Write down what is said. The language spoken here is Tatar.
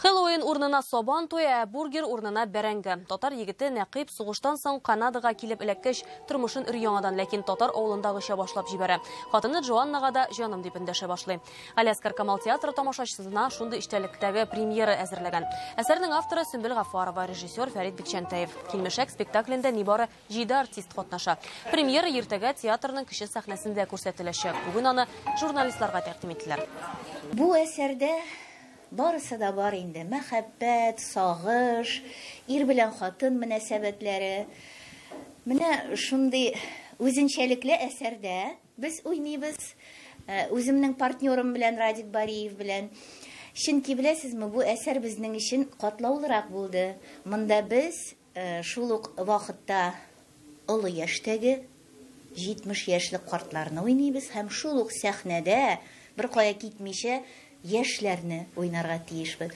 Хэллоуин урынына Сабан туе, ә бургер урынына бәрәңге. Татар егете Нәкыйп сугыштан соң Канадага килеп эләккәч, тормышын өр-яңадан, ләкин татар авылындагыча башлап җибәрә. Хатыны Джоаннага да җаным дип эндәшә башлый. Галиәсгар Камал театры тамашачысына шундый эчтәлектәге премьера әзерләгән. Әсәрнең авторы Сөмбел Гафарова, режиссер Фәрит Бикчәнтәев. Килмешәк спектаклендә нибары җиде артист катнаша. Премьера иртәгә театрның кече сәхнәсендә күрсәтеләчәк. Бүген аны журналистларга тәкъдим иттеләр. Бу әсәрдә барысы да бар инде. Мәхәббәт, сагыш, ир белән хатын мөнәсәбәтләре. Менә шундый үзенчәлекле әсәрдә без уйныйбыз. Үземнең партнерым белән, Радик Бариев белән. Чөнки, беләсезме, бу әсәр безнең өчен катлаулырак булды. Монда без шул ук вакытта олы яшьтәге 70 яшьлек картларны уйныйбыз һәм шул ук сәхнәдә бер кая китмичә яшьләрне уйнарга тиешбез.